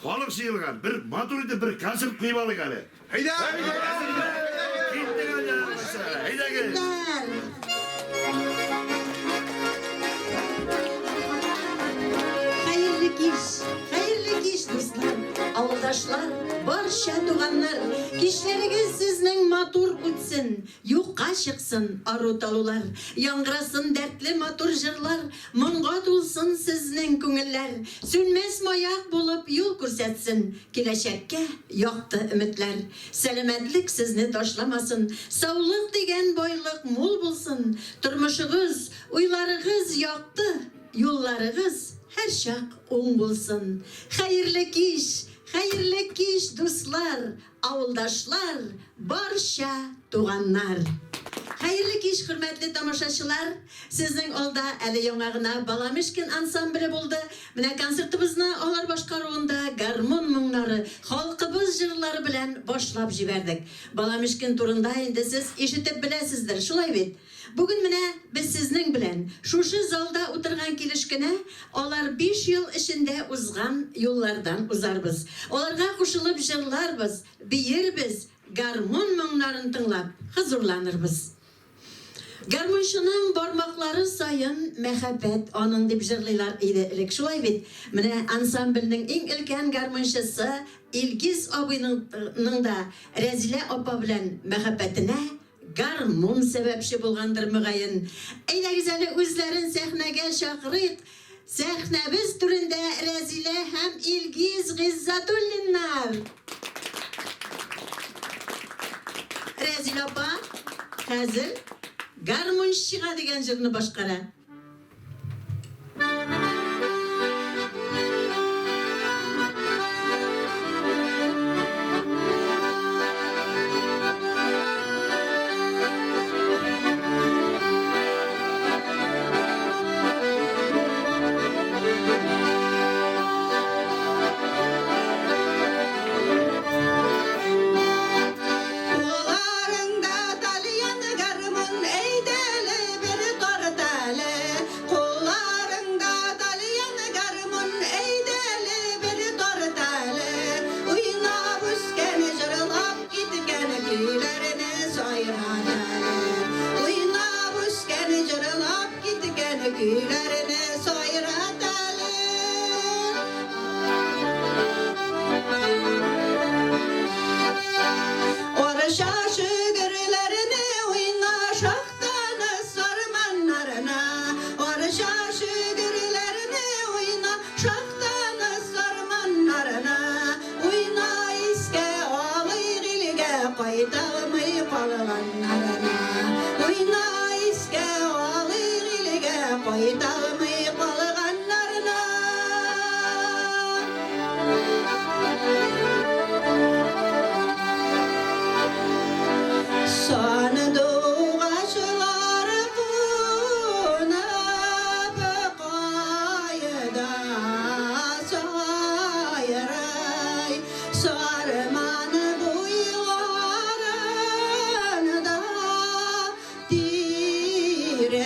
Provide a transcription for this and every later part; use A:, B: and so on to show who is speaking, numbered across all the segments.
A: Халык җыелган, бер матур итеп бер концерт куеп алыйк әле.
B: Әйдә!
A: Киттек әле, алайса. Әйдәгез!
C: Хәерле кич, хәерле кич, дуслар, авылдашлар, барча туганнар. Кичләрегез сезнең матур үтсен, юкка чыксын ару-талулар. Яңгырасын дәртле матур җырлар, Моңга тулсын сезнең күңелләр, Сүнмәс маяк булып юл күрсәтсен Киләчәккә якты өметләр. Сәламәтлек сезне ташламасын, Саулык дигән байлык мул булсын, Тормышыгыз, уйларыгыз якты, Юлларыгыз һәрчак уң булсын. Хәерле кич, хәерле кич, дуслар, Авылдашлар, барча туганнар! Хәерле кич, хөрмәтле тамашачылар! Сезнең алда әле яңа гына Баламишкин ансамбле булды. Менә концертыбызны алар башкаруында гармун моңнары, халкыбыз җырлары белән башлап җибәрдек. Баламишкин турында инде сез ишетеп беләсездер, шулай бит? Бүген менә без сезнең белән шушы залда утырган килеш кенә алар биш ел эчендә узган юллардан узарбыз, аларга кушылып җырларбыз, биербез, гармун моңнарын тыңлап хозурланырбыз. Гармунчының бармаклары саен мәхәббәт аның дип җырлыйлар иде элек, шулай бит? Менә ансамбльнең иң өлкән гармунчысы Илгиз абыйның да Рәзилә апа белән мәхәббәтенә Гармун сәбәпче булгандыр, мөгаен. Әйдәгез әле үзләрен сәхнәгә чакырыйк. Сәхнәбез түрендә Рәзилә һәм Илгиз Гыйззәтуллиннар! Рәзилә апа хәзер Гармунчыга дигән җырны башкара.
D: Кулларыңда тальян гармун, әйдәле бер тарт әле. Кулларыңда тальян гармун, әйдәле бер тарт әле. Уйнап үскән, җырлап киткән көйләрне сайрат әле. Уйнап үскән, җырлап киткән көйләрне сайрат әле. Арча шөгерләрне уйна, шахтаны сарманнарына. Арча шөгерләрне уйна, шахтаны сарманнарына. Уйна искә алыйк илгә кайта алмый калганнарына. Уйна искә алыйк илгә кайта алмый калганнарына. Сандугачлар кунып кайда сайрый, Сарман буйларында тирәк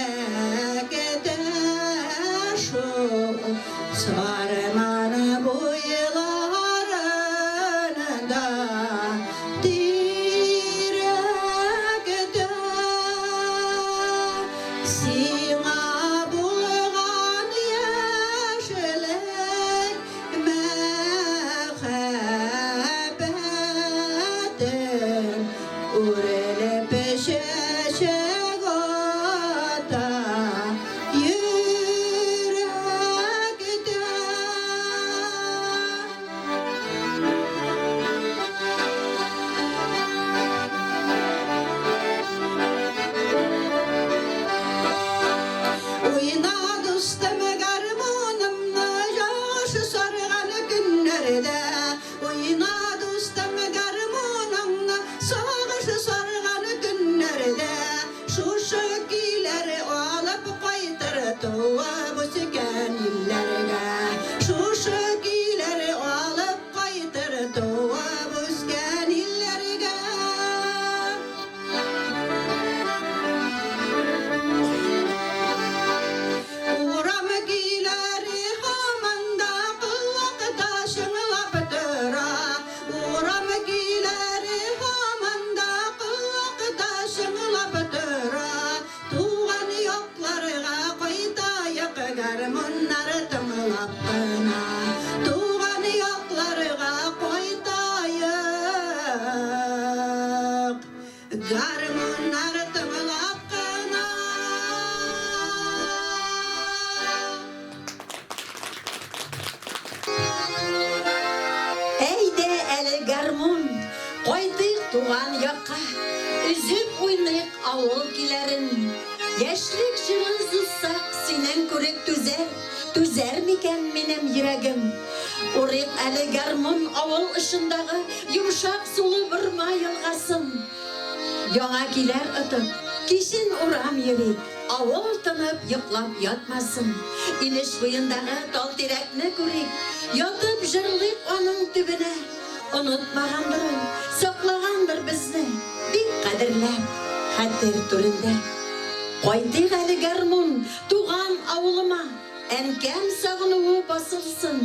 C: әле гармун, кайтыйк туган якка, өзеп уйныйк авыл көйләрен. Яшьлек җырын сузсак, синең күрек түзәр, түзәр микән минем йөрәгем? Урыйк әле гармун авыл очындагы йомшак сулы Борма елгасын. Яңа көйләр отып, кичен урам йөрик, авыл тынып йоклап ятмасын. Инеш буендагы тал-тирәкне күрик, ятып җырлыйк аның төбенә. Онытмагандыр ул, саклагандыр безне, бик кадерләп, хәтер түрендә. Кайтыйк әле, гармун, туган авылыма, әнкәм сагынуы басылсын.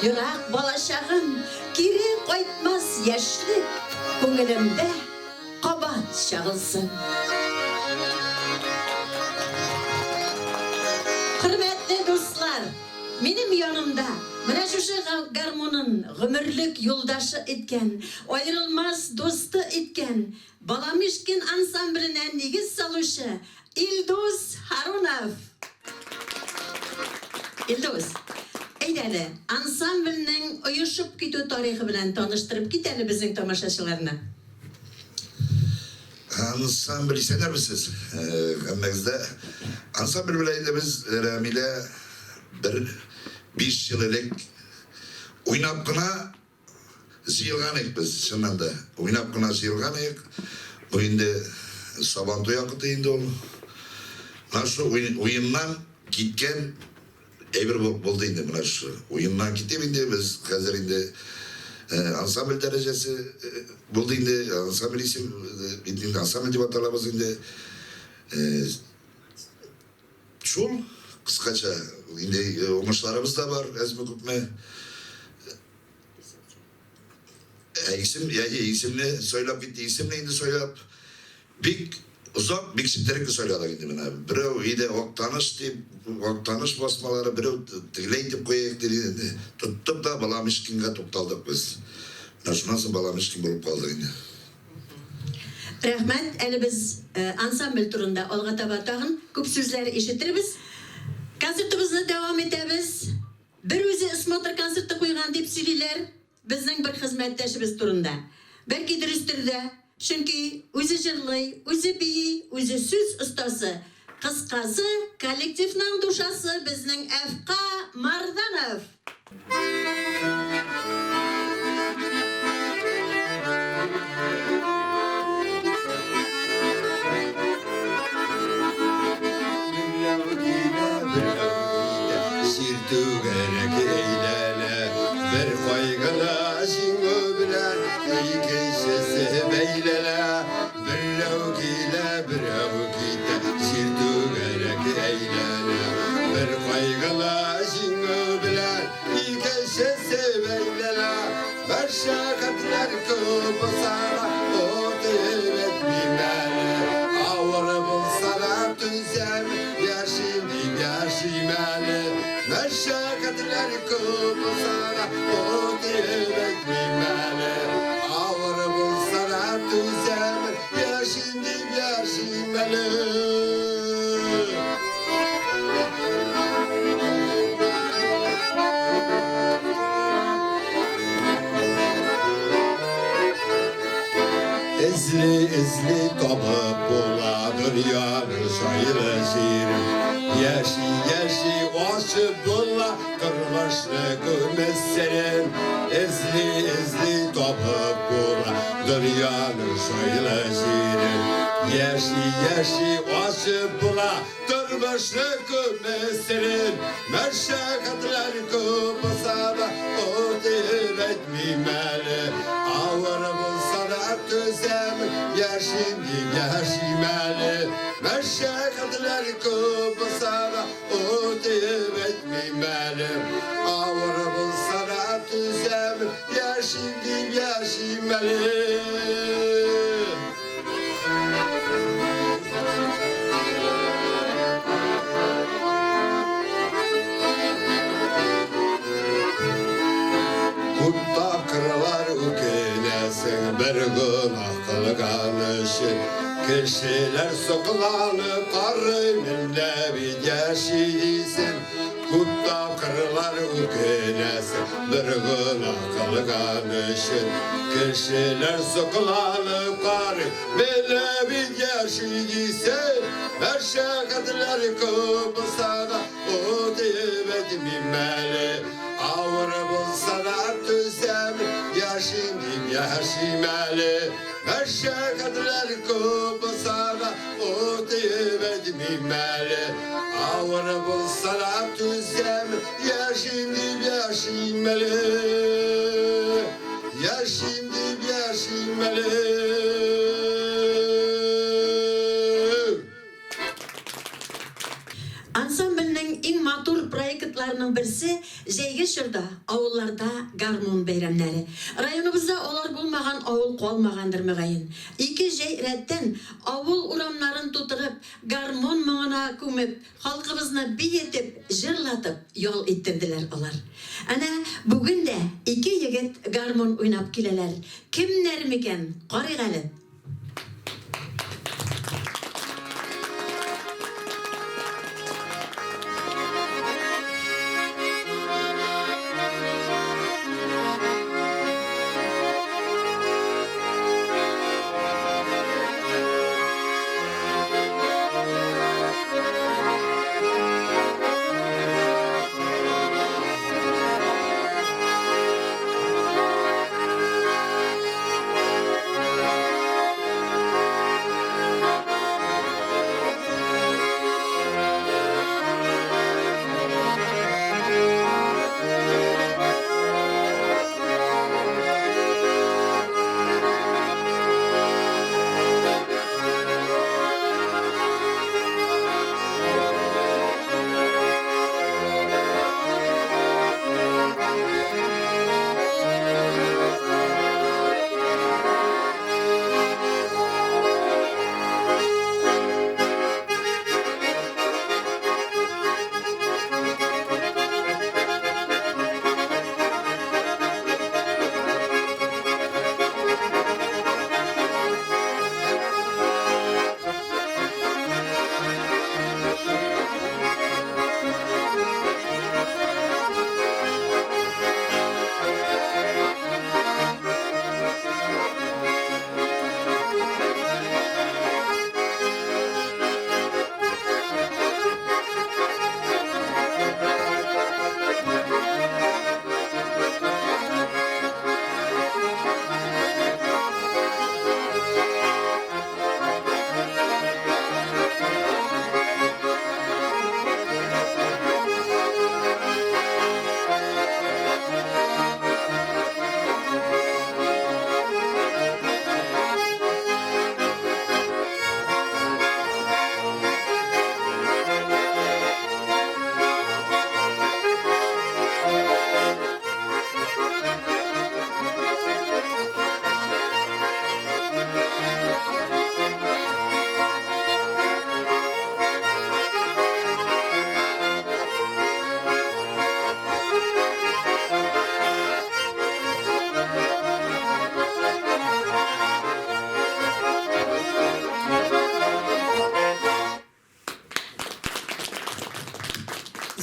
C: Ерак балачагым, кире кайтмас яшьлек күңелемдә кабат чагылсын. Хөрмәтле дуслар, минем янымда менә шушы гармунын гомерлек юлдашы иткән, аерылмас дусты иткән, Баламишкин ансамбленә нигез салучы Илдус Һарунов. Илдус, әйдә әле, ансамбльнең оешып китү тарихы белән таныштырып кит әле безнең тамашачыларны.
A: Ансамбль, исәннәрмесез, һәммәгез дә. Ансамбль белән инде без, Рәмилә, бер биш ел элек уйнап кына Җыелган идек без, чыннан да. Уйнап кына җыелган идек. Бу инде Сабантуй вакыты инде ул. Менә шул уеннан киткән әйбер булды инде менә шушы. Уеннан китеп инде без хәзер инде ансамбль дәрәҗәсе булды инде. Ансамбль исем инде ансамбль дип аталабыз инде. Шул, кыскача, инде уңышларыбыз да бар, әзме-күпме. Ә исем, әйе, исемне сайлап китте, исемне инде сайлап, бик озак, бик четерекле сайладык инде менә. Берәү өйдә Актаныш дип, Актаныш басмалары, берәү тегеләй итеп куяйык диде инде. Тоттык та Баламишкинга тукталдык без. Менә шуннан соң Баламишкин булып калдык инде.
C: Рәхмәт, әле без ансамбль турында алга таба тагын күп сүзләр ишетербез. Концертыбызны дәвам итәбез. Бер үзе смотр концерты куйган дип сөйлиләр безнең бер хезмәттәшебез турында. Бәлки дөрестер дә, чөнки үзе җырлый, үзе бии, үзе сүз остасы. Кыскасы, коллективның душасы безнең Әфка Марданов!
B: Җир түгәрәк әйләнә, бер кайгыда җиңү белән икенчесе бәйләнә. Берәү килә, берәү китә, җир түгәрәк әйләнә. Бер кайгыла җиңү белән икенчесе бәйләнә. Мәшәкатьләр күп булса да, ут өйрәтмим әле. Авыр булса да түзәм, яшим дип яшим әле. Мәшәкатьләр күп булса да, ут өйрәтмим әле. Авыр булса да түзәм, яшим дип яшим әле. Эзли, эзли табып була дөньяның шайлы җирен. Яши, яши ачып була тормышны күмес серен. Эзли, эзли табып була дөньяның шайлы җирен. Яши, яши ачып була тормышны күмес серен. Мәшәкатьләр күп булса да, ут дип әйтмим әле. Авыр булса да түзәм, яшим дип яшим әле. Мәшәкатьләр күп булса да, ут дип әйтмим әле. Авыр булса да түзәм, яшим дип яшим әле. Күп тапкырлар үкенәсең бер гөнаһ кылган өчен. Кешеләр сокланып карый, менә бит яши дисең. Күп тапкырлар үкенәсең бер гөнаһ кылган өчен. Кешеләр сокланып карый, менә бит яши дисең. Мәшәкатьләр күп булса да, о диеп әйтмим әле. Авыр булса да түзәм, яшим дип яшим әле. Мәшәкатьләр күп булса да, о диеп әйтмим әле. Авыр булса да түзәм, яшим дип яшим әле. Яшим дип яшим әле.
C: Ансамбльнең иң матур проектларының берсе җәйге чорда авылларда гармун бәйрәмнәре. Районыбызда алар булмаган авыл калмагандыр, мөгаен. Ике җәй рәттән авыл урамнарын тутырып, гармун моңына күмеп, халкыбызны биетеп, җырлатып ял иттерделәр алар. Әнә бүген дә ике егет гармун уйнап киләләр. Кемнәр микән? Карыйк әле.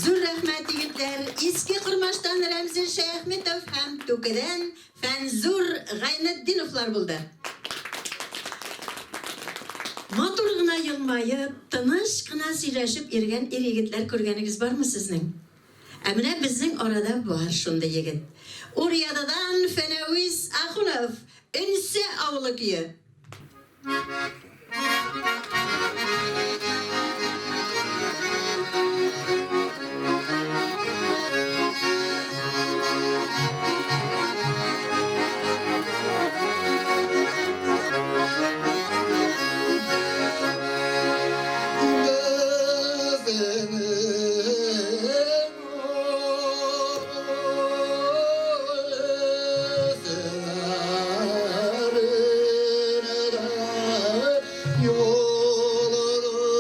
C: Зур рәхмәт, егетләр! Иске Кормаштан Рәмзил Шәяхметов һәм Түкедән Фәнзур Гайнетдиновлар булды. Матур гына елмаеп, тыныч кына сөйләшеп йөргән ир-егетләр күргәнегез бармы сезнең? Ә менә безнең арада бар шундый егет. Уръядадан Фәнәвис Ахунов, Өнсә авылы көе.
B: Yolunu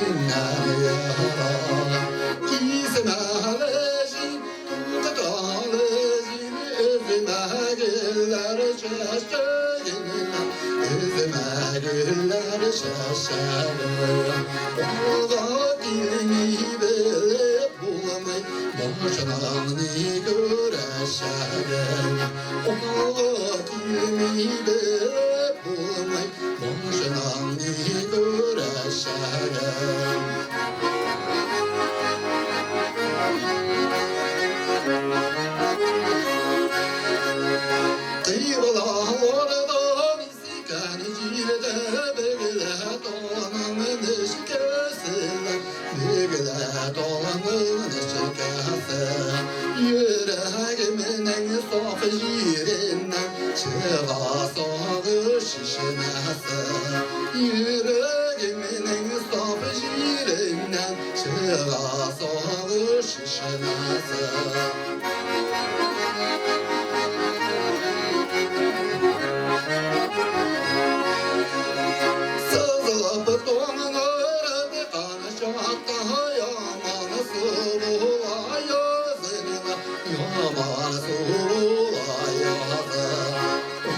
B: Миннән ерак. Исемә туктале син, Үземә гөлләр чәчәгеннән, Үземә гөлләр чәчәген. Алга килми белеп булмый, Башынан ни күрәчәген. Алга килми белеп булмый, Башынан ни күрәчәген. Кыйблалардан искән җилдә бегелә талның нечкәсен, бегелә талның нечкәсе. Йөрәгемнең саф җиреннән чыга сагыш чишмәсе. Йөрәгемнең саф җиреннән чыга сагыш чишмәсе. Сызылып тоңнырып канчакта яман сула язына, яман сула язы.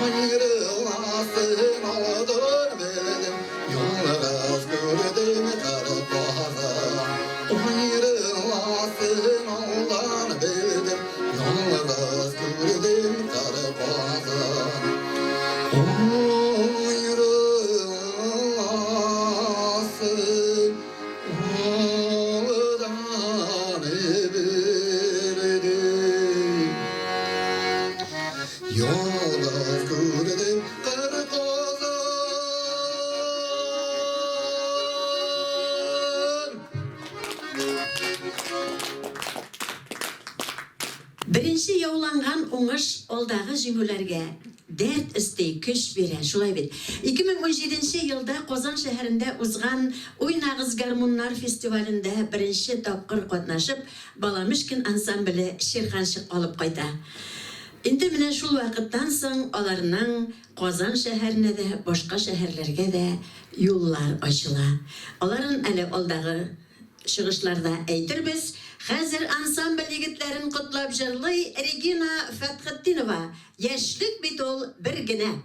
B: Ayrılasın aldır bildim, yalnız gördüm kırpazı. Ayrılasın aldan bildim, yalnız gördüm kırpazı. Ayrılasın aldan bildim. Yalnız gördüm kırpazı.
C: Беренче яуланган уңыш алдагы җиңүләргә дәрт өсти, көч бирә, шулай бит. 2017 елда Казан шәһәрендә узган Уйнагыз гармуннар фестивалендә беренче тапкыр катнашып, Баламышкин ансамбле чирканчык алып кайта. Инде менә шул вакыттан соң аларның Казан шәһәренә дә, башка шәһәрләргә дә юллар ачыла. Аларын әле алдагы чыгышларда әйтербез. Хәзер ансамбль егетләрен котлап җырлый Регина Фәтхетдинова. Яшьлек бит ул бер генә.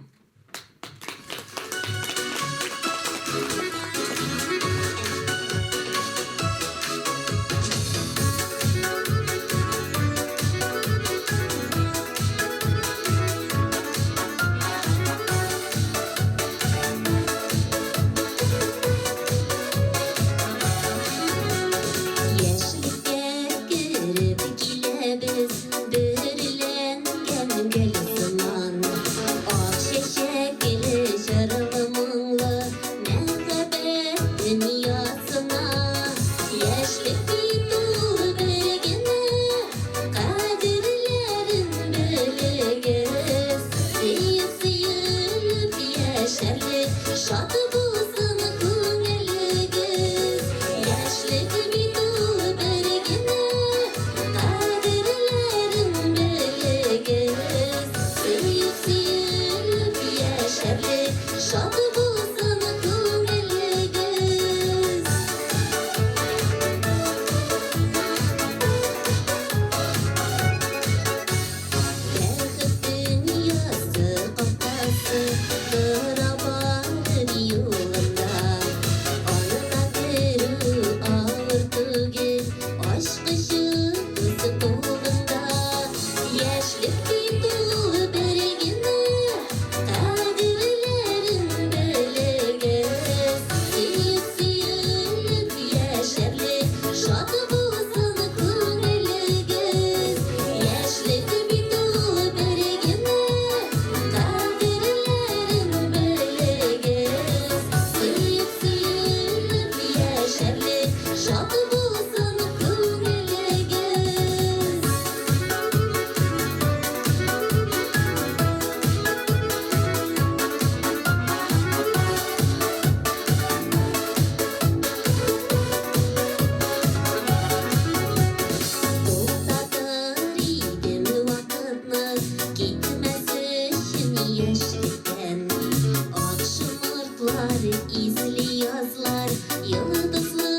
E: Яшьлеккә кереп киләбез, бөреләнгән гөл сыман. Ак чәчәкле, җырлы, моңлы мәхәббәт дөньясына. Яшьлек бит ул бер генә, кадерләрен белегез. Сөеп-сөелеп яшәрлек, шат булсын күңелегез. Яшьлек бит ул бер генә, кадерләрен белегез. Сөеп-сөелеп яшәрлек, шат булсын күңелегез. Бәхет дөньясы капкасы тора барыр юлында. Анда керү авыр түгел, ачкычы үз кулыңда. Яшьлек бит ул бер генә, кадерләрен белегез. Сөеп-сөелеп яшәрлек, шат булсын күңелегез. Яшьлек бит ул бер генә, кадерләрен белегез. Сөеп-сөелеп яшәрлек, шат булсын күңелегез. Туктатыр идем вакытны, китмәс өчен яшьлектән. Ак шомыртлар, исле язлар, йолдызлы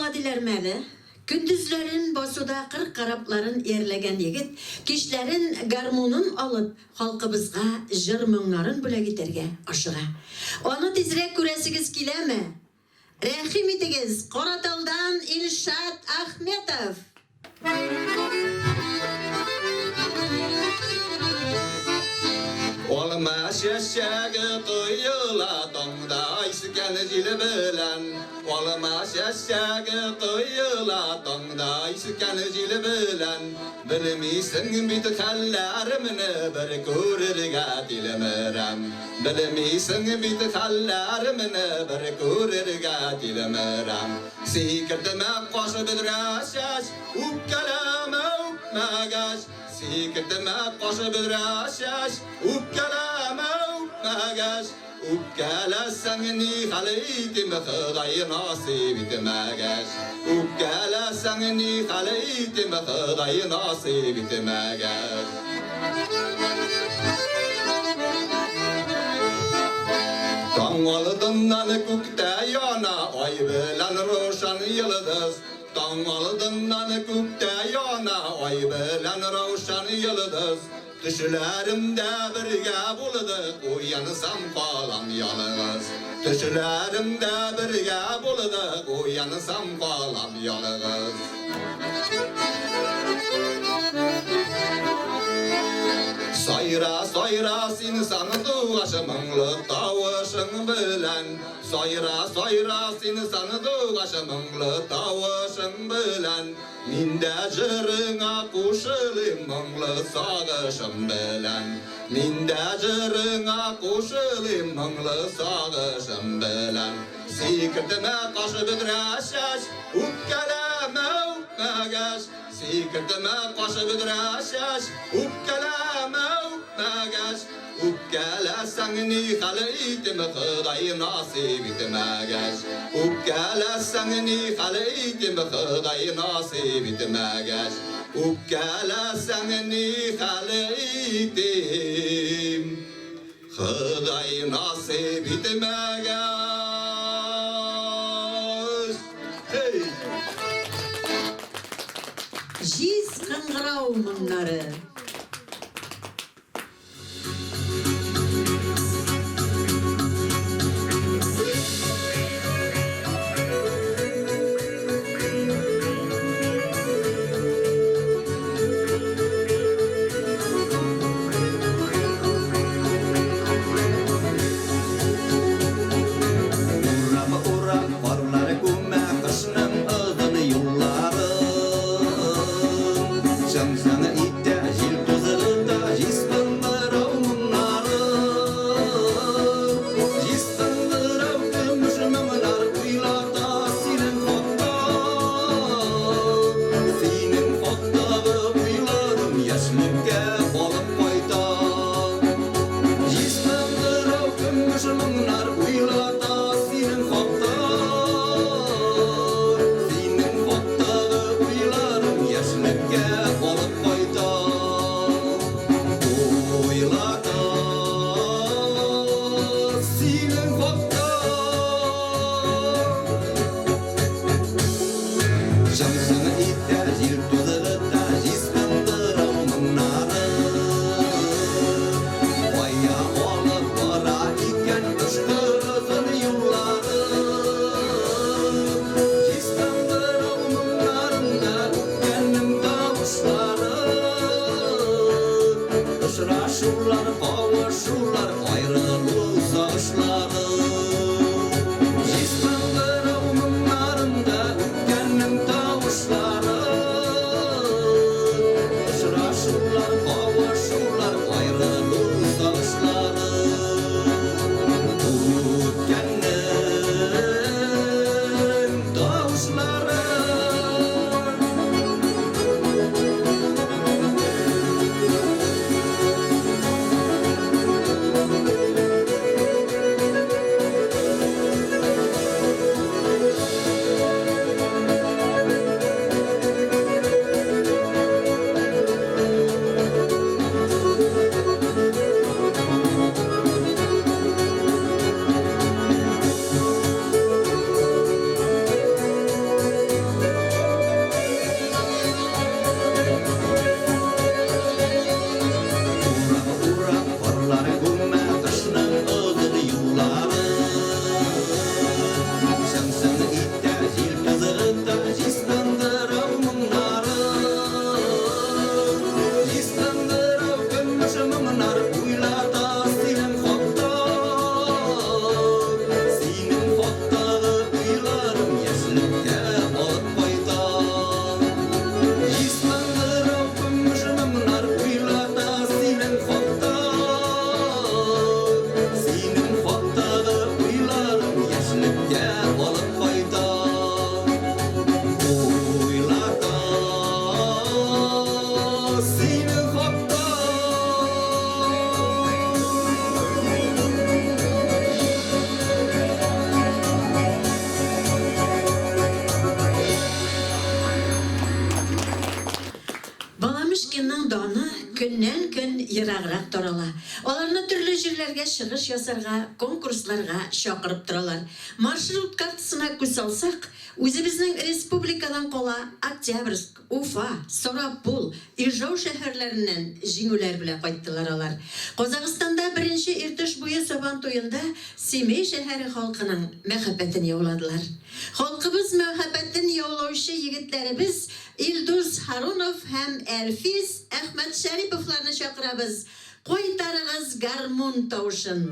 C: Ашыга диләрме әле? Көндезләрен басуда кыр корабларын иярләгән егет, кичләрен гармунын алып, халкыбызга җыр-моңнарын бүләк итәргә ашыга. Аны тизрәк күрәсегез киләме? Рәхим итегез, Караталдан Илшат Ахметов!
B: Алма чәчәге коела таңда искән җил белән. Алма чәчәге коела таңда искән җил белән. Белмисең бит хәлләремне бер күрергә тилмерәм. Белмисең бит хәлләремне бер күрергә тилмерәм. Сикертмә каш бөдрә чәч, үпкәләмә үпмәгәч. Сикертмә каш бөдрә чәч, үпкәләмә үпмәгәч. Үпкәләсәң ни хәл итим, Ходай насыйп итмәгәч. Үпкәләсәң ни хәл итим, Ходай насыйп итмәгәч. Таң алдыннан күктә яна ай белән рушан йолдыз. Таң алдыннан күктә яна ай белән рушан йолдыз. Төшләремдә бергә булдык, уянсам калам ялгыз. Төшләремдә бергә булдык, уянсам калам ялгыз. Сайра, сайра син сандугаш моңлы тавышың белән. Сайра, сайра син сандугаш моңлы тавышың белән. Мин дә җырыңа кушылыйм моңлы сагышым белән. Мин дә җырыңа кушылыйм моңлы сагышым белән. Сикертмә каш бөдрә чәч, үпкәләмә үпмәгәч. Сикертмә каш бөдрә чәч, үпкәләмә үпмәгәч. Үпкәләсәң ни хәл итим, Ходай насыйп итмәгәч. Үпкәләсәң ни хәл итим, Ходай насыйп итмәгәч. Үпкәләсәң ни хәл итим, Ходай насыйп итмәгәч. Hey!
C: Җиз кыңгырау моңнары.
B: Урап, урап, карлар күмә кышның озын юлларын. Чың-чың итә.
C: көннән-көн ераграк тарала. Аларны төрле җирләргә чыгыш ясарга, конкурсларга чакырып торалар. Маршрут картасына күз салсак, үзебезнең республикадан кала Октябрьск, Уфа, Сарапул, Ижау шәһәрләреннән җиңүләр белән кайттылар алар. Казахстанда беренче Иртыш буе Сабан туенда Семей шәһәре халкының мәхәббәтен яуладылар. Халкыбыз мәхәббәтен яулаучы егетләребез Илдус Һарунов һәм Әлфис Әхмәтшәриповларны чакырабыз, кайтарыгыз гармун тавышын!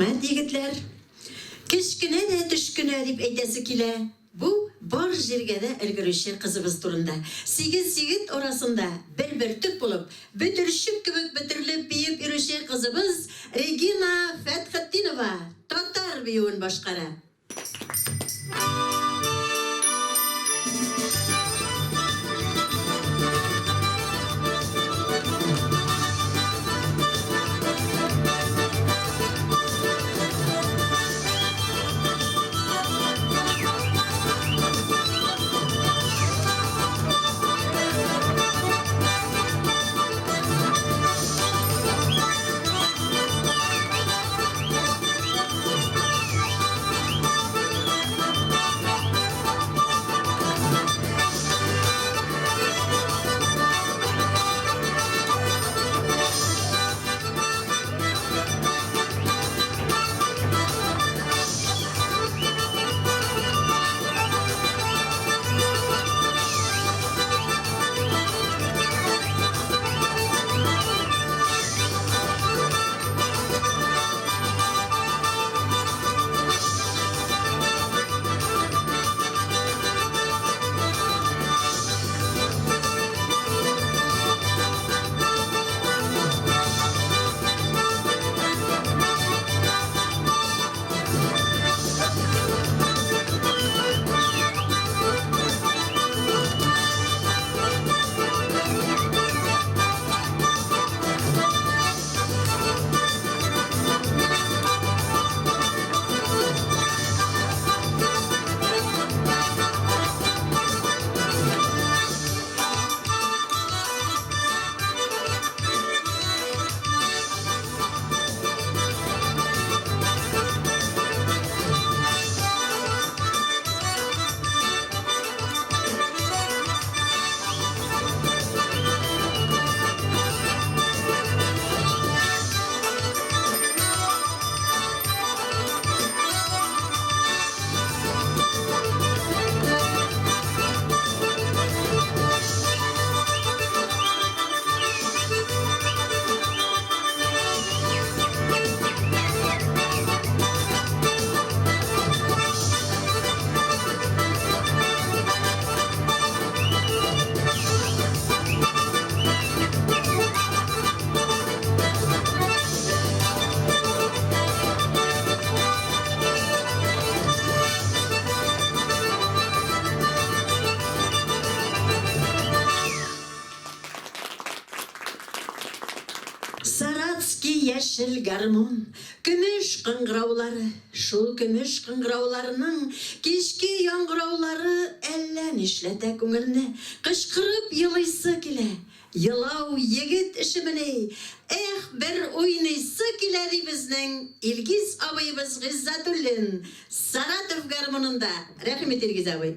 C: Рәхмәт, егетләр. Кечкенә дә төшкенә дип әйтәсе килә. Бу бар җиргә дә өлгерүче кызыбыз турында. Сигез егет арасында бер бөртек булып, бөтерчек кебек бөтерелеп биеп йөрүче кызыбыз Регина Фәтхетдинова татар биюен башкара. Саратский яшел гармун, көмеш кыңгыраулары, шул көмеш кыңгырауларының кичке яңгыраулары әллә нишләтә күңелне, кычкырып елыйсы килә. Елау егет эшемени? Эх, бер уйныйсы килә, ди безнең Илгиз абыебыз Гыйззәтуллин, Саратов гармунында. Рәхим ит, Илгиз абый.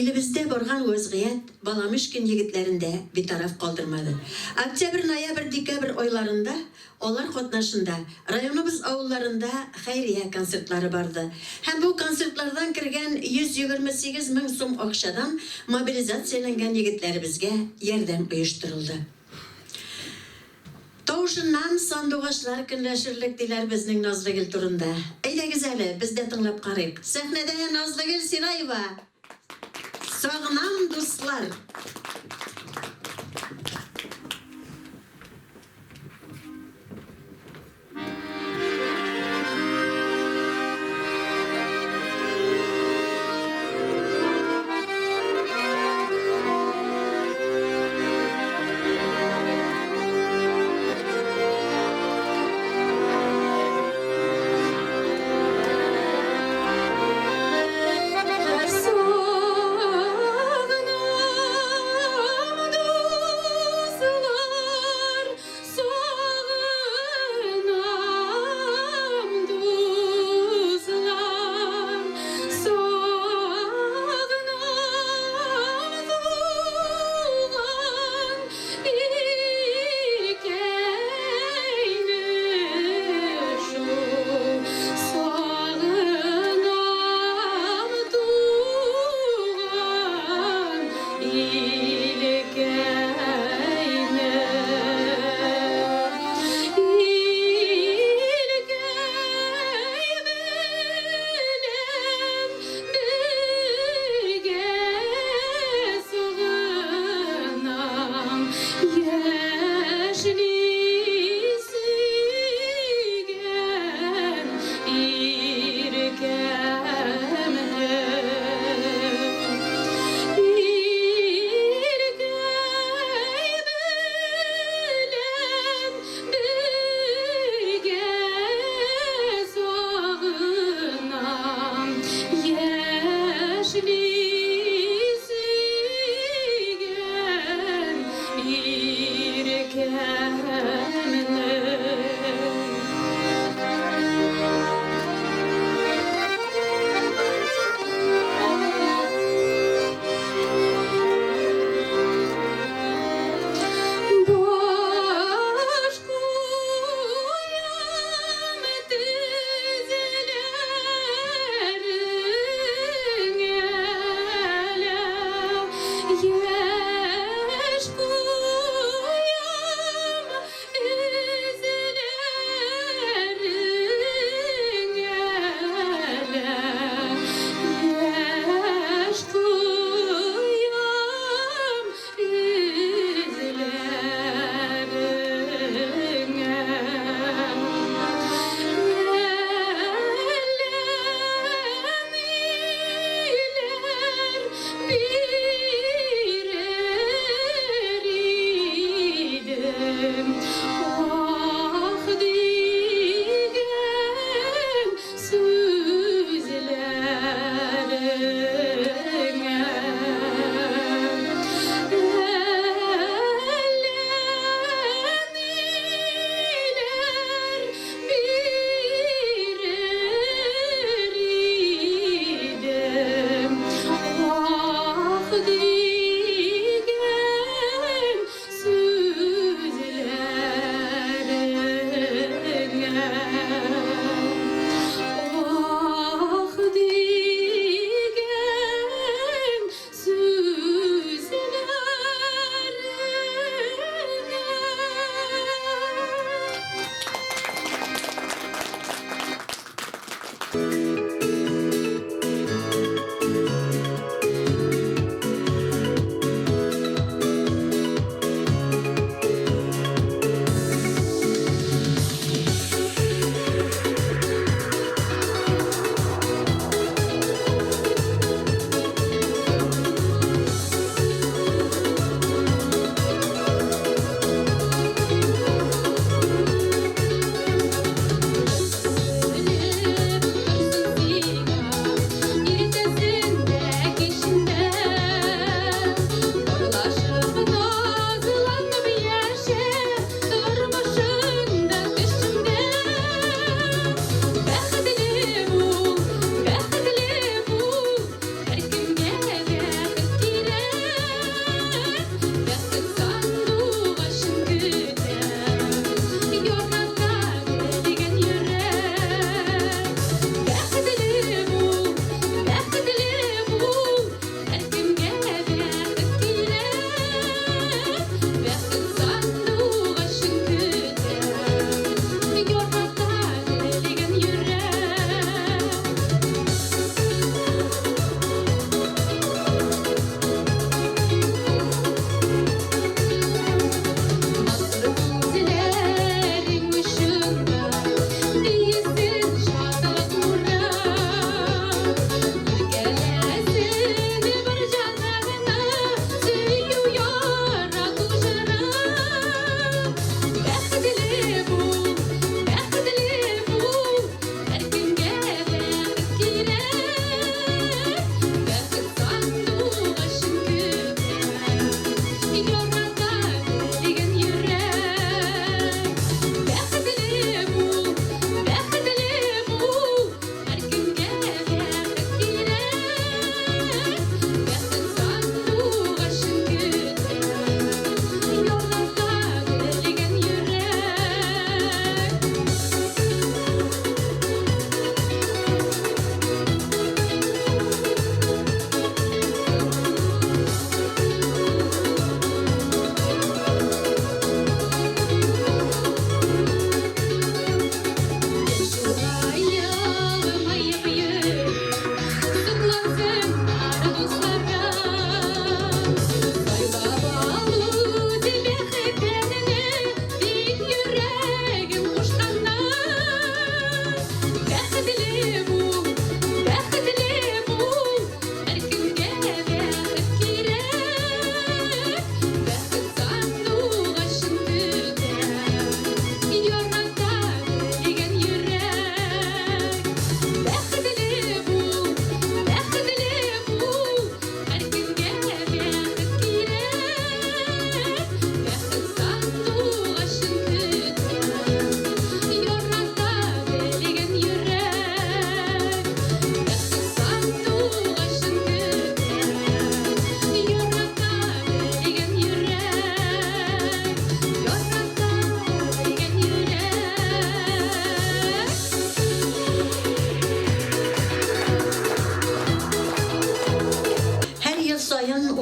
C: Илебездә барган вәзгыять Баламышкин егетләрен дә битараф калдырмады. Октябрь, ноябрь, декабрь айларында алар катнашында районыбыз авылларында хәйрия концертлары барды. Һәм бу концертлардан кергән 128 мең сум акчадан мобилизацияләнгән егетләребезгә ярдәм оештырылды. Тавышыннан сандугачлар көнләшерлек, диләр безнең Назлыгөл турында. Әйдәгез әле, без дә тыңлап карыйк. Сәхнәдә Назлыгөл Сираева! Сагынам, дуслар!
D: Сагынам.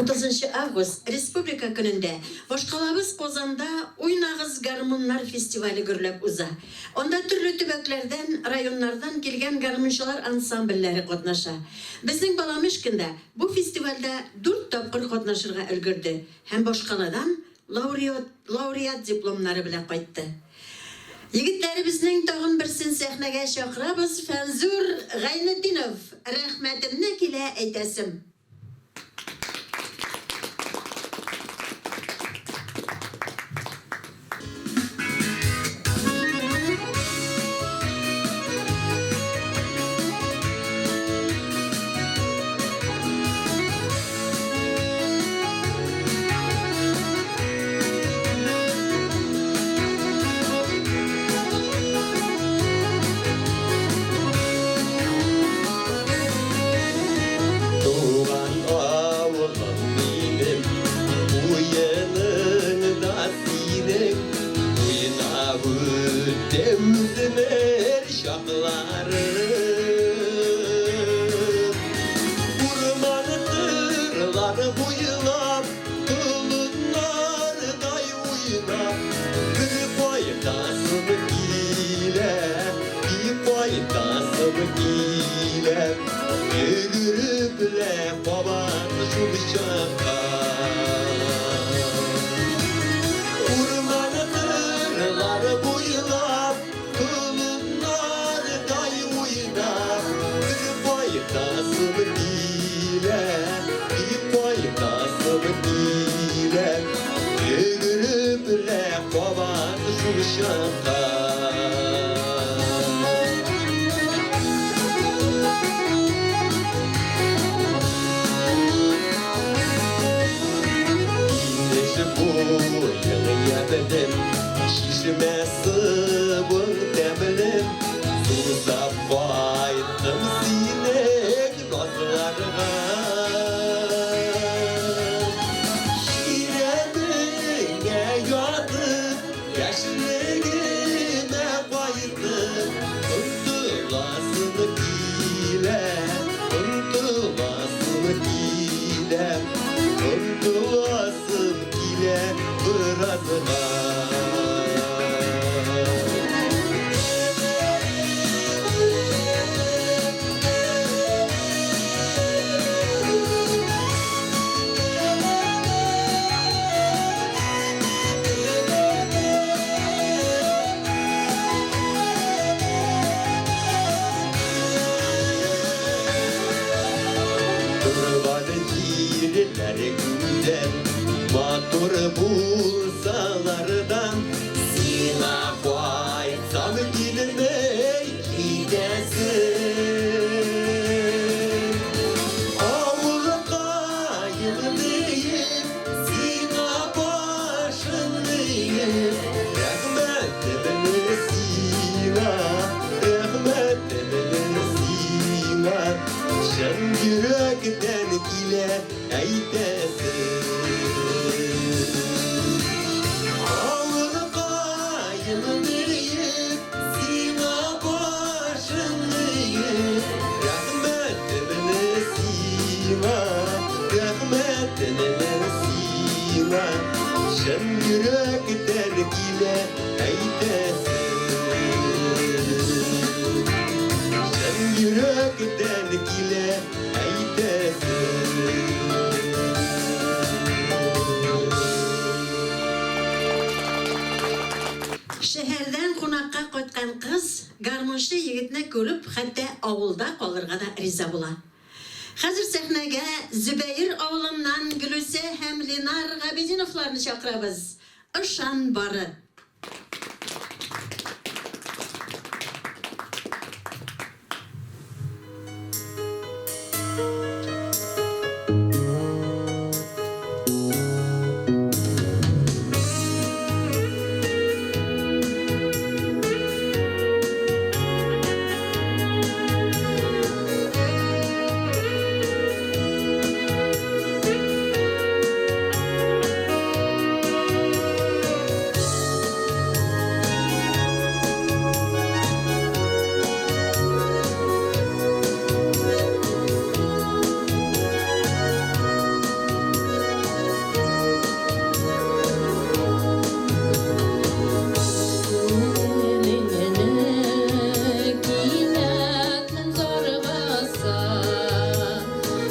C: 30 август Республика көнендә башкалабыз Казанда Уйнагыз гармуннар фестивале гөрләп уза. Анда төрле төбәкләрдән, районнардан килгән гармунчылар ансамбльләре катнаша. Безнең Баламышкин да бу фестивальдә дүрт тапкыр катнашырга өлгерде һәм башкаладан лауреат, лауреат дипломнары белән кайтты. Егетләребезнең тагын берсен сәхнәгә чакырабыз, Фәнзур Гайнетдинов, рәхмәтемне килә әйтәсем.
B: Туган авылым минем, Уеныңда синең, Уйнап үтте үсмер чакларым. Урман кырлар буйлап, Колыннардай уйнап, Бер кайтасым килә, бик кайтасым килә. Йөгереп лә кабат шул чакка. Урман кырлар буйлап, Колыннардай уйнап, Бер кайтасым килә, бик кайтасым килә. Йөгереп лә кабат шул чакка. Инеш буең ябелем, Чишмә суың тәмлем, Сусап кайттым синең назларга. Чирәмеңә ятып, яшьлегемә кайтып, Онтыласым килә, онтыласым килә, Онтыласым килә беразга. Торган җирләре гүзәл, матур булсалар да, сиңа кайтсам килмәй китәсем. Авылкаем диеп, сиңа башым иеп, Рәхмәтемне сиңа, рәхмәтемне сиңа, Чын йөрәктән килә әйтәсем. Авылкаем диеп, сиңа башым иеп, Рәхмәтемне сиңа, рәхмәтемне сиңа, Чын йөрәктән килә әйтәсем. Чын йөрәктән килә әйтәсем.
C: Шәһәрдән кунакка кайткан кыз гармунчы егетне күреп, хәтта авылда калырга да риза була. Хәзер сәхнәгә Зөбәер авылыннан Гөлүсә һәм Ленар Габидиновларны чакырабыз. Ышан бары!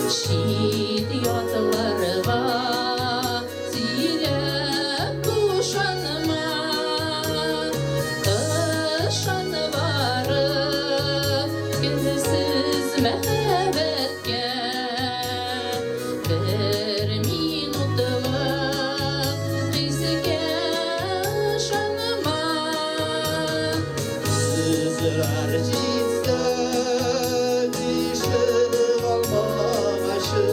E: Чит ятларга сөйләп бушанма. Ышан бары керсез мәхәббәткә. Бер минутлык хискә ышанма.
B: Көзләр җитсә, ишек алмагачы,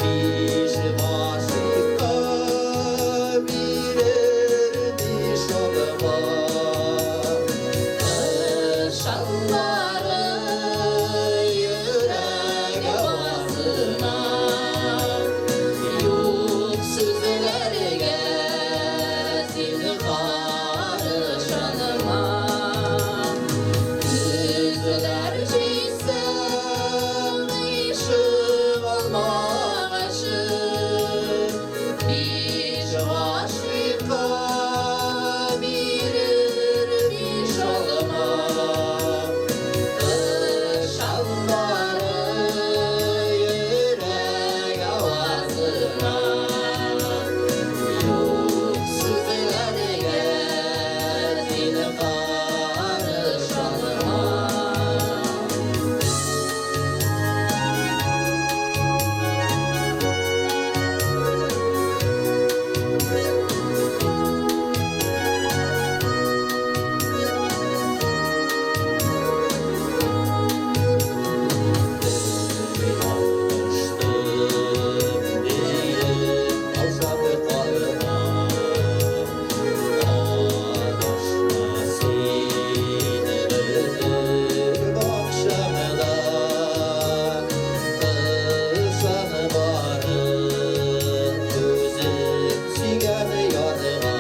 B: биш гашыйкка бирер биш алма.
E: Ышан бары йөрәк авазына, юк сүзләргә зинһар ышанма. Көзләр җитсә, ишек алмагачы, биш гашыйкка бирер биш алма. Ышан бары йөрәк авазына, юк сүзләргә зинһар ышанма.
B: Ялгыштым диеп алшап калма. Адашма син гомер бакчаңда. Ышан бары үзең сөйгән ярга.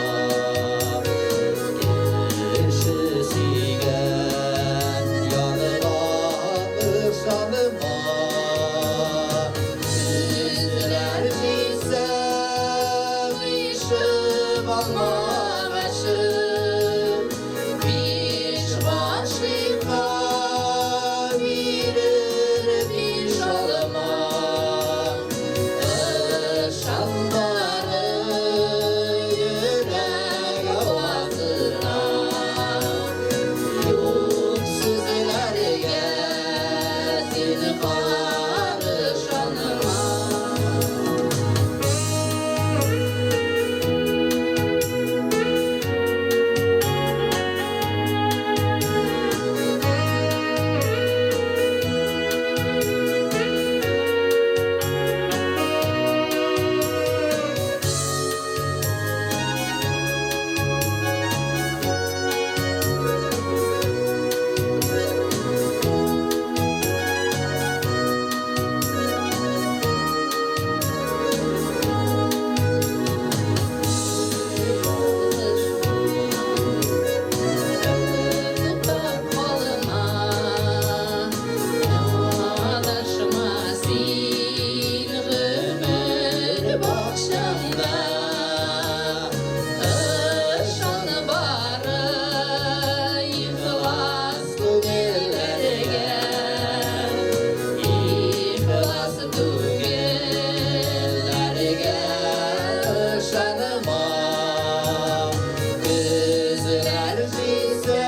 B: Кеше сөйгән ярга ышанма. Көзләр җитсә, ишек алмагачы,
E: биш гашыйкка бирер биш алма. Ышан бары йөрәк авазына, юк сүзләргә зинһар ышанма. Туктап калма, адашма син гомер бакчаңда. Ышан бары ихлас күңелләргә, ихлас түгелләргә
B: ышанма. Көзләр җитсә,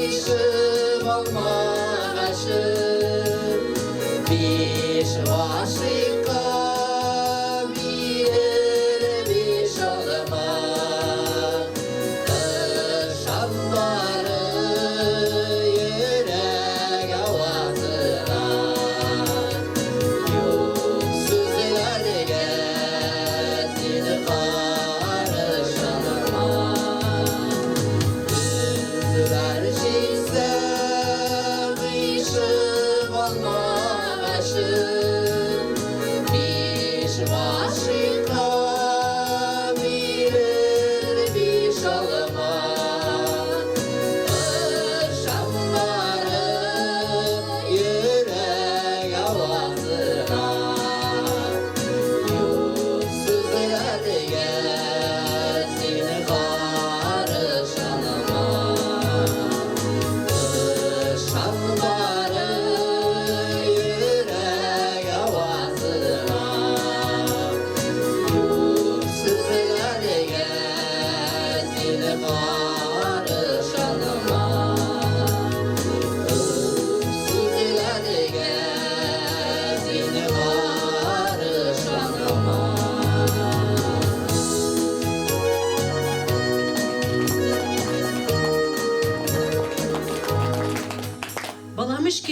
B: ишек алмагачы, биш гашыйкка бирер биш алма. Ышан бары йөрәк авазына, юк сүзләргә зинһар ышанма. Көзләр җитсә, ишек алмагачы,
E: биш гашыйкка бирер биш алма. Ышан бары
B: йөрәк авазына, юк сүзләргә зинһар ышанма. Ышан бары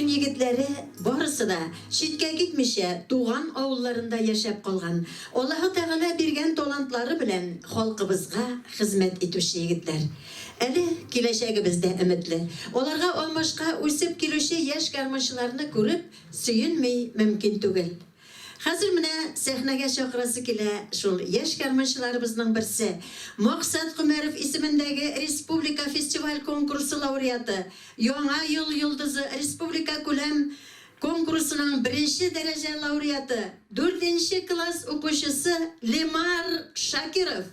C: Төркем егетләре барысы да, читкә китмичә, туган авылларында яшәп калган, Аллаһы Тәгалә биргән талантлары белән халкыбызга хезмәт итүче егетләр. Әле киләчәгебез дә өметле. Аларга алмашка үсеп килүче яшь гармунчыларны күреп сөенми мөмкин түгел. Хәзер менә сәхнәгә чакырасы килә шул яшь гармунчыларыбызның берсе, Максат Гомәров исемендәге республика фестиваль-конкурсы лауреаты, Яңа ел йолдызы республикакүләм конкурсының беренче дәрәҗә лауреаты, дүртенче класс укучысы Лемар Шакиров.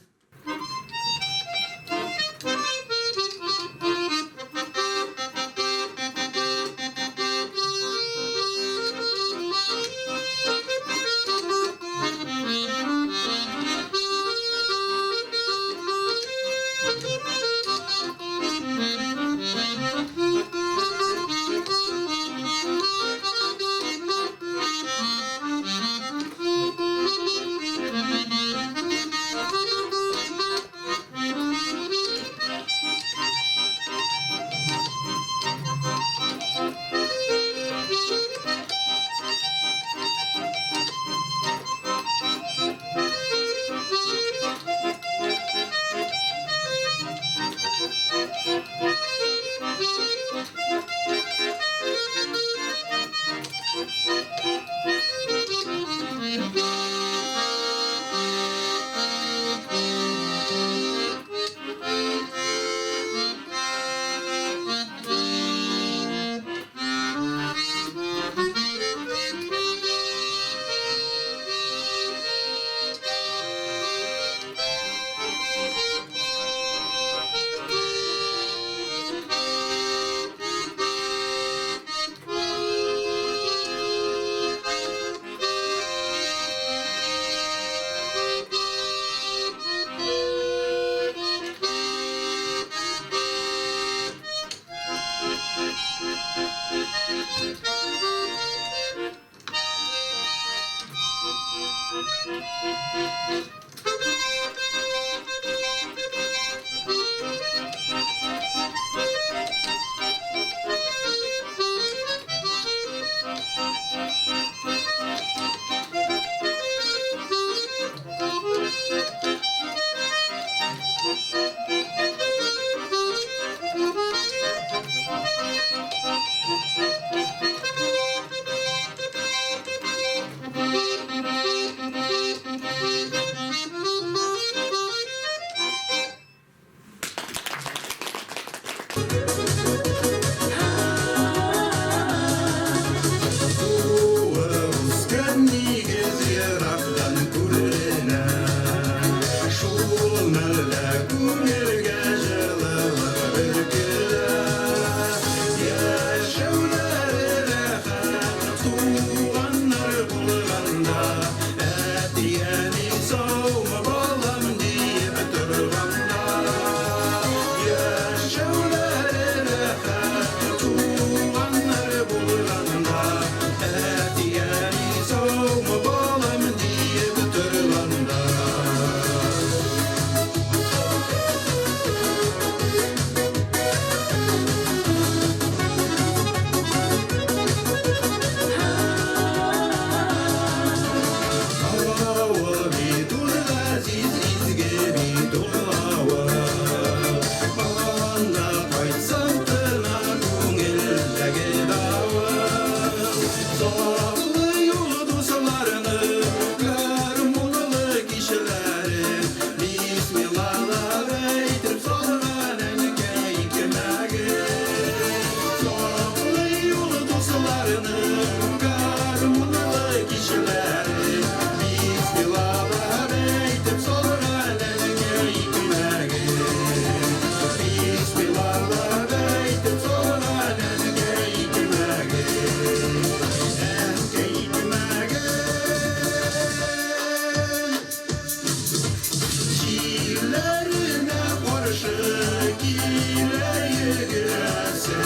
A: Килә йөгерәсе,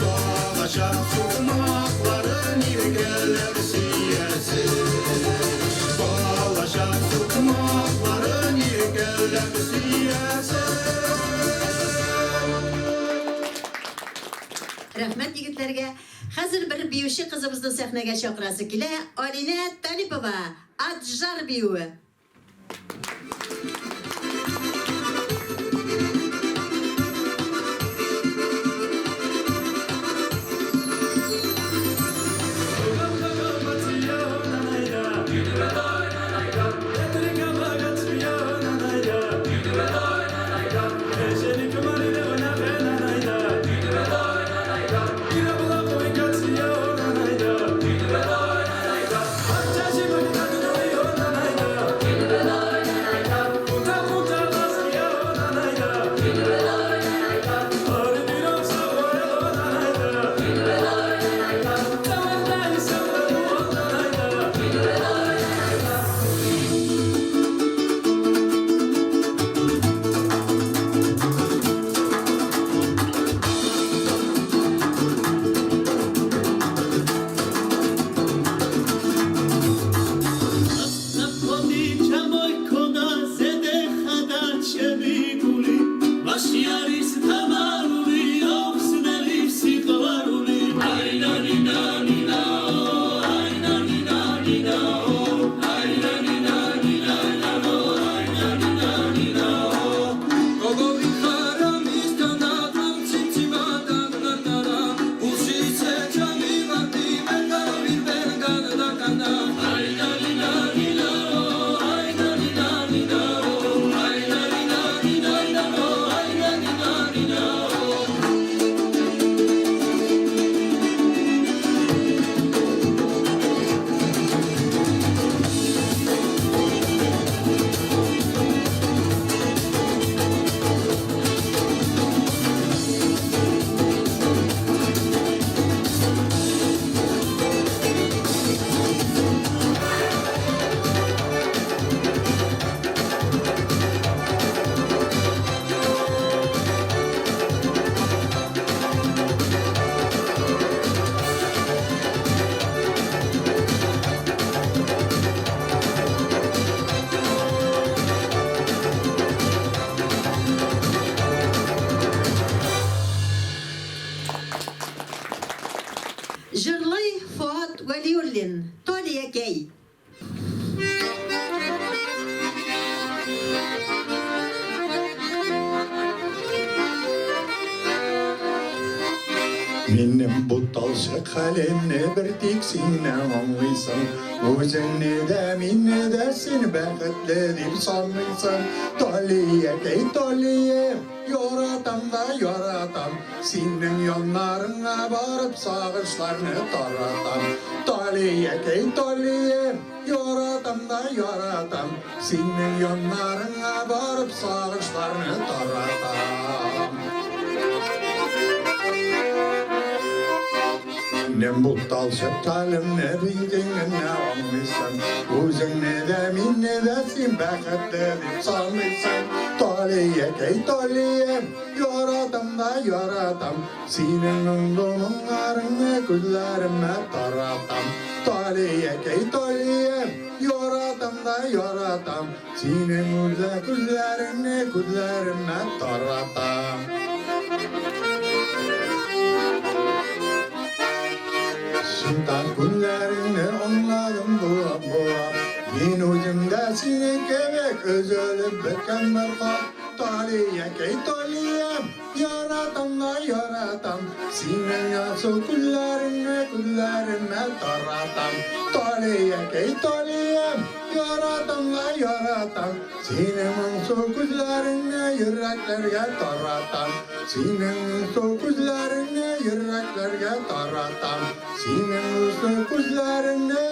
A: балачак сукмаклары.
C: Хәзер бер биюче кызыбызны сәхнәгә чакырасы килә, Алинә Талипова, Аджар биюе. Җырлый Фоат Вәлиуллин, Талиякәй.
F: Минем буталчык хәлемне бер тик син генә аңлыйсың. Үзеңне дә, мине дә син бәхетле дип саныйсың. Талиякәй, Талиям, яратам да яратам. Синең яннарыңа барып сагышларны таратам. Талиякәй, Талиям, яратам да яратам. Синең яннарыңа барып сагышларны таратам. Минем буталчык хәлемне үзең генә аңлыйсың. Үзеңне дә, мине дә син бәхетле дип саныйсың. Талиякәй, Талиям, яратам да яратам. Синең моңлы моңнарыңны күзләремә таратам. Талиякәй, Талиям, яратам да яратам. Синең үзә күзләреңне күзләремә таратам. Шынтан күзләреңне аңладым булап булап. Мин үзем дә синең кебек өзелеп беткән бер кат. Талиякәй, Талиям, яратам да яратам. Синең алсу күзләреңне күзләремә таратам. Талиякәй, Талиям, яратам да яратам. Синең моңсу күзләреңне йөрәкләргә таратам. Синең моңсу күзләреңне йөрәкләргә таратам. Синең моңсу күзләреңне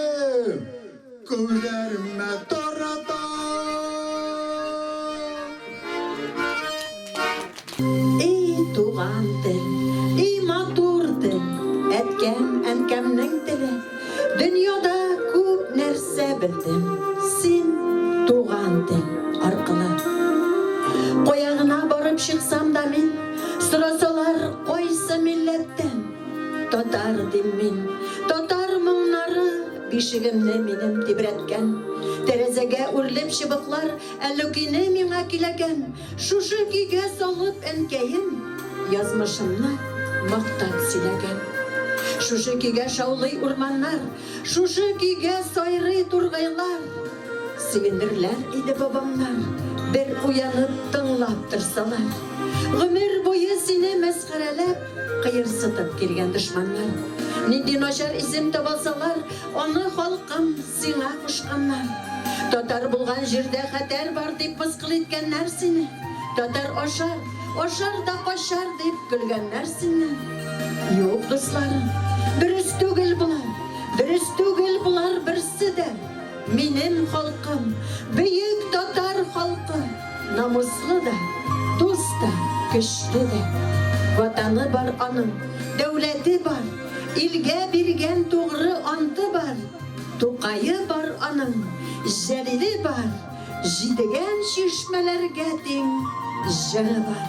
F: күзләремә таратам.
C: Эй, туган тел, эй, матур тел, әткәм, әнкәмнең теле. Дөньяда күп нәрсә белдем, син туган тел аркылы. Кая гына барып чыксам да мин, сорасалар кайсы милләттән, татар дим мин. Татар моңнары бишегемне минем тибрәткән. Тәрәзәгә үрелеп чыбыклар әллүкине миңа көйләгән. Шушы көйгә салып әнкәем язмышымны мактап сөйләгән. Шушы көйгә шаулый урманнар, Шушы көйгә сайрый тургайлар. Сөенерләр иде бабамнар, Бер уянып тыңлап торсалар. Гомер буе сине мәсхәрәләп, Кыерсытып килгән дошманнар. Нинди начар исем табалсалар, Аны халкым сиңа кушканнар. Татар булган җирдә хәтәр бар, дип мыскыл иткәннәр сине. Татар ашар, ашар да качар, дип көлгәннәр синнән. Юк, дусларым, дөрес түгел болар, дөрес түгел болар берсе дә. Минем халкым, бөек татар халкы, намуслы да, дус та, көчле дә. Ватаны бар аның, дәүләте бар, илгә биргән тугры анты бар, Тукае бар аның, Җәлиле бар, Җидегән чишмәләргә тиң җыры бар.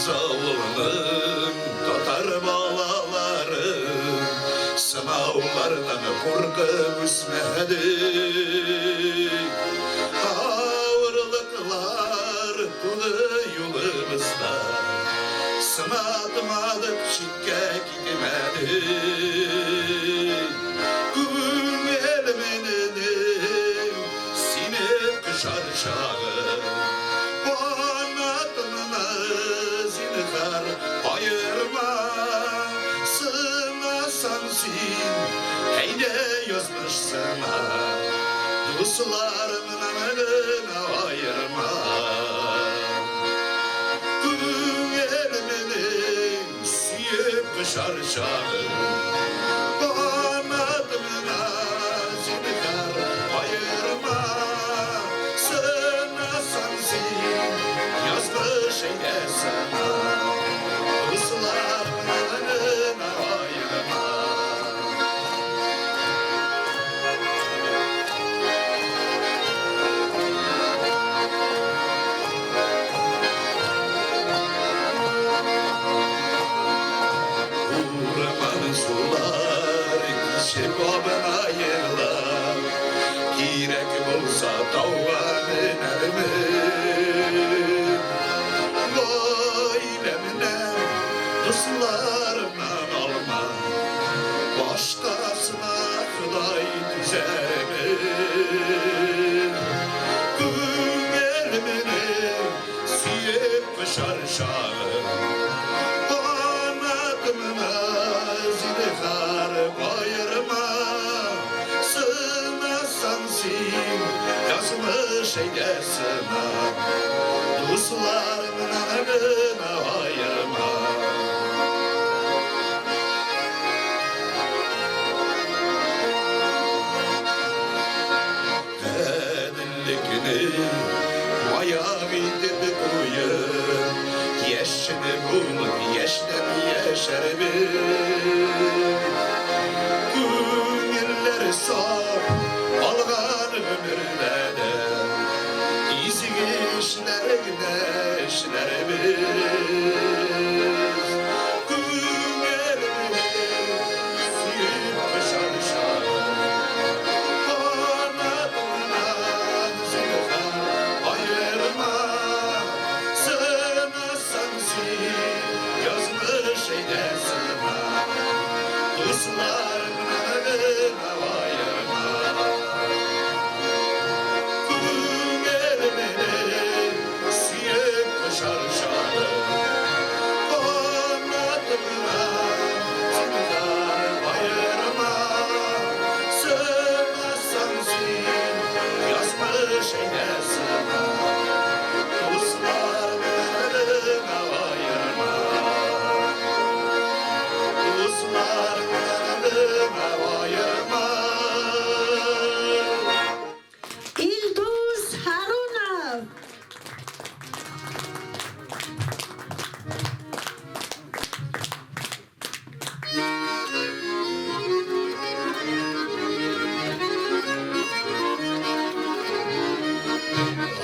A: Авылының татар балалары сынаулардан куркып үсмәде. Авырлыклар туды юлыбызда, сынатмадык, читкә китмәдек. Күңелемнең сине кочар чагы, Канатымны зинһар аерма, сынасаң син, әйдә язмыш сына, дусларымнан гына аерма. Күңелемнең сөеп кочар чагы, Канатымны зинһар аерма, сынасаң син, язмыш әйдә сына, дусларымнан гына аерма. Урман сулар кичеп абына еллар, кирәк булса тауга менәрмен. Гаиләмнән, дусларымнан алма, башкасына Ходай түзәрмен. Күңелемнең сөеп кочар чагы, Канатымны зинһар аерма, сынасаң син, язмыш әйдә сына, дусларымнан гына аерма. Гаделлекне маяк итеп куеп, яшьне булып яшьнәп яшәрбез. Күңелләр саф алган гомердә дә изге эшләр генә эшләрбез. Күңелемне сөеп кочар чагы, Канатымнан зинһар аерма, сынасаң син, язмыш әйдә сына, дусларымнан гына аерма. Күңелемнең сөеп кочар чагы, Канатымнан зинһар аерма, сынасаң син, язмыш әйдә сына, дусларымнан гына аерма. Дусларымнан гына аерма.
C: Илдус Харунов.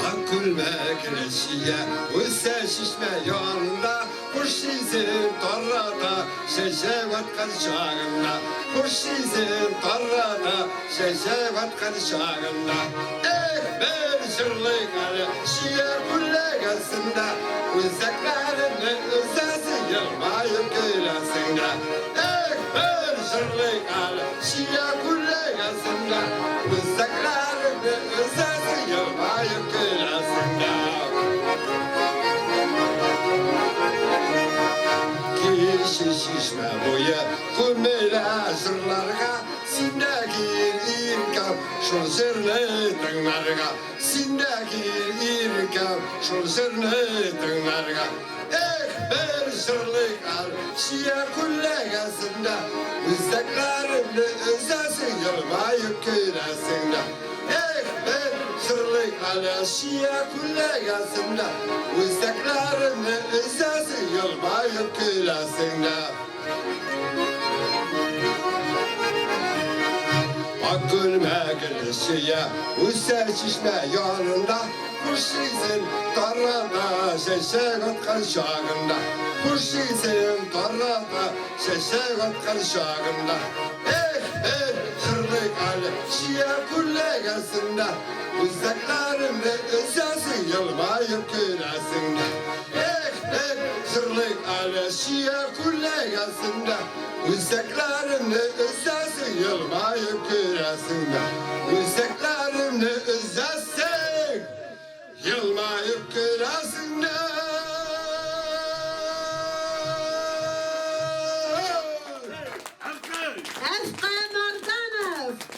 F: Ак күлмәк Рәсия үсә. чишмә янында, Хуш исен тарата, чәчәк аткан чагында. Хуш исен тарата, чәчәк аткан чагында. Эх, бер җырлыйк әле чия күләгәсендә, Үзәкләреңне өзәсең, елмаеп көләсең дә. Эх, бер җырлыйк әле чия күләгәсендә, Үзәкләреңне өзәсең, елмаеп көләсең дә. Кече чишмә буе күмелә җырларга, Син дә кил, иркәм, шул җырны тыңларга. Син дә кил, иркәм, шул җырны тыңларга. Эх, бер җырлыйк әле чия күләгәсендә, Үзәкләремне өзәсең, елмаеп көләсең дә. Эх, бер җырлыйк әле чия күләгәсендә, Үзәкләремне өзәсең, елмаеп көләсең дә. Ак күлмәкле чия үсә чишмә янында, Хуш исен тарата, чәчәк аткан чагында. Хуш исен тарата, чәчәк аткан чагында. Эх, бер җырлыйк әле чия күләгәсендә, Үзәкләремне өзәсең, елмаеп көләсең дә. Эх, бер җырлыйк әле чия күләгәсендә, Үзәкләремне өзәсең, елмаеп көләсең дә. Үзәкләремне өзәсең, елмаеп көләсең дә.
C: Әфка Марданов!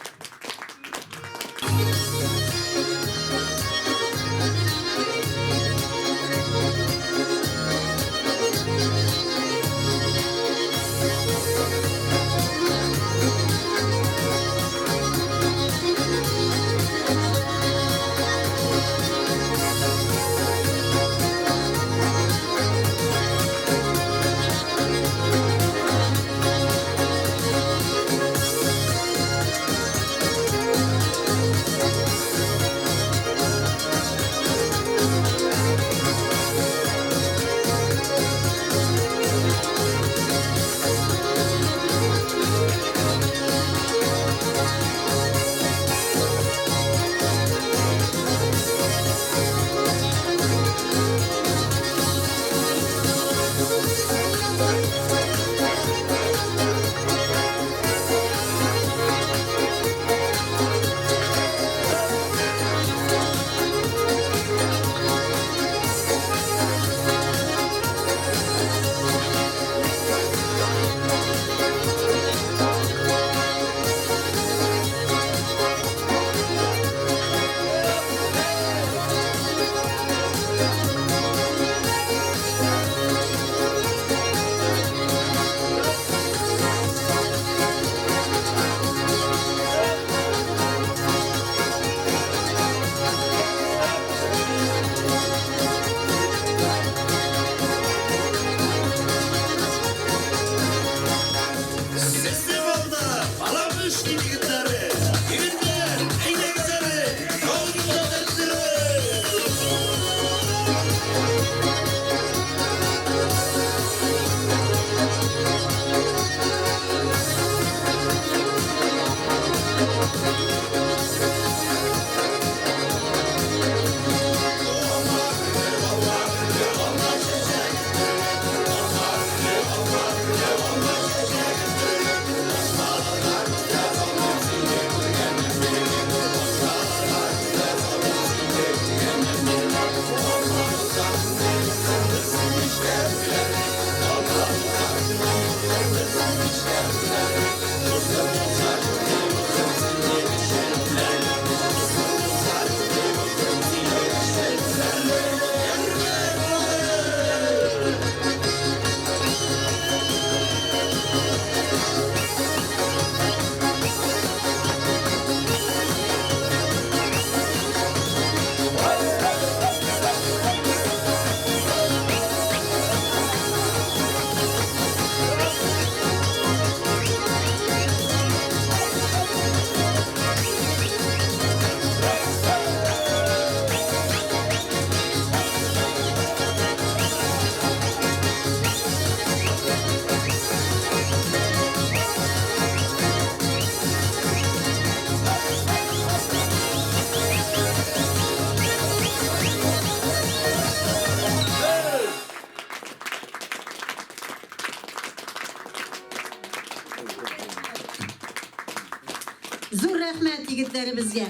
C: Зур рәхмәт егетләребезгә.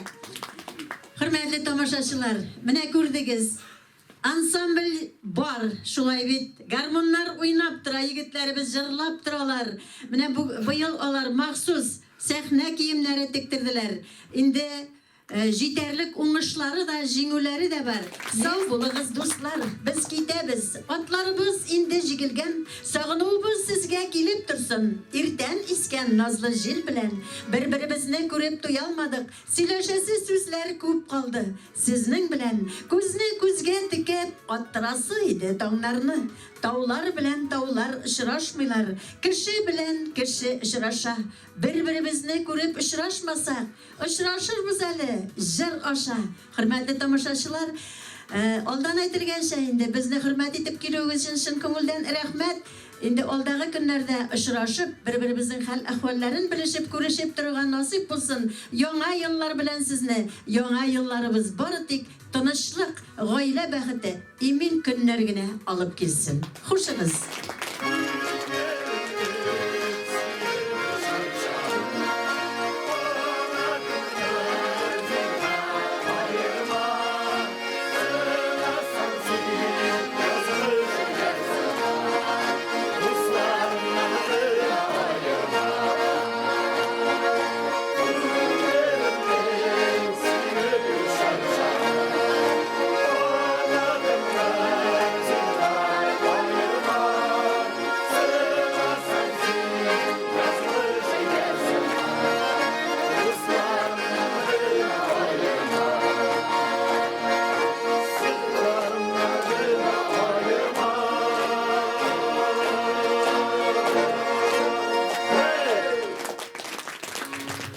C: Хөрмәтле тамашачылар, менә күрдегез. Ансамбль бар, шулай бит. Гармуннар уйнап тора, егетләребез җырлап торалар. Менә бу быел алар махсус сәхнә киемнәре тектерделәр. Инде Җитәрлек уңышлары да, җиңүләре дә бар. Сау булыгыз, дуслар, без китәбез. Атларыбыз инде җигелгән, сагынуыбыз сезгә килеп торсын. Иртән искән назлы җил белән бер-беребезне күреп туялмадык, сөйләшәсе сүзләр күп калды. Сезнең белән күзне күзгә текәп аттырасы иде таңнарны. Таулар белән таулар очрашмыйлар, кеше белән кеше очраша. Бер-беребезне күреп очрашмасак, Очрашырбыз әле җыр аша. Хөрмәтле тамашачылар, алдан әйтелгәнчә инде, безне хөрмәт итеп килүегез өчен чын күңелдән рәхмәт. Инде алдагы көннәрдә очрашып, бер-беребезнең хәл-әхвәлләрен белешеп, күрешеп торырга насыйп булсын. Яңа еллар белән сезне! Яңа елларыбыз бары тик тынычлык, гаилә бәхете, имин көннәр генә алып килсен. Хушыгыз!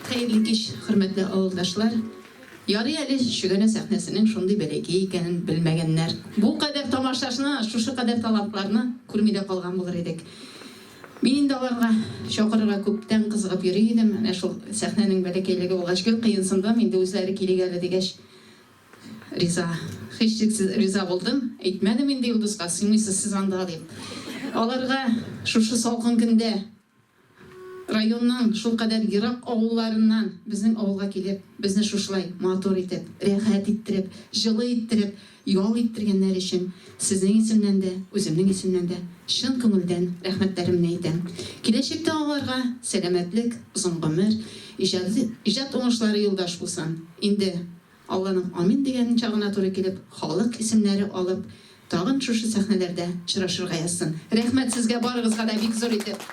G: Хәерле кич, хөрмәтле авылдашлар! Ярый әле Чөгәнә сәхнәсенең шундый бәләкәй икәнен белмәгәннәр. Бу кадәр тамашачыны, шушы кадәр талантларны күрми дә калган булыр идек. Мин инде аларга чакырырга күптән кызыгып йөри идем. Әнә шул сәхнәнең бәләкәйлеге булгач, гел кыенсындым, инде үзләре килик әле дигәч, Риза. Һичшиксез риза булдым. Әйтмәдем инде Йолдызга, сыймыйсыз сез анда дип. Аларга шушы салкын көндә районның шулкадәр ерак авылларыннан безнең авылга килеп, безне шушылай матур итеп, рәхәт иттереп, җылы иттереп ял иттергәннәре өчен сезнең исемнән дә, үземнең исемнән дә чын күңелдән рәхмәтләремне әйтәм. Киләчәктә аларга сәламәтлек, озын гомер, иҗади иҗат уңышлары юлдаш булсын. Инде Алланың амин дигән чагына туры килеп, халык исемнәре алып, тагын шушы сәхнәләрдә очрашырга язсын. Рәхмәт сезгә барыгызга да бик зур итеп.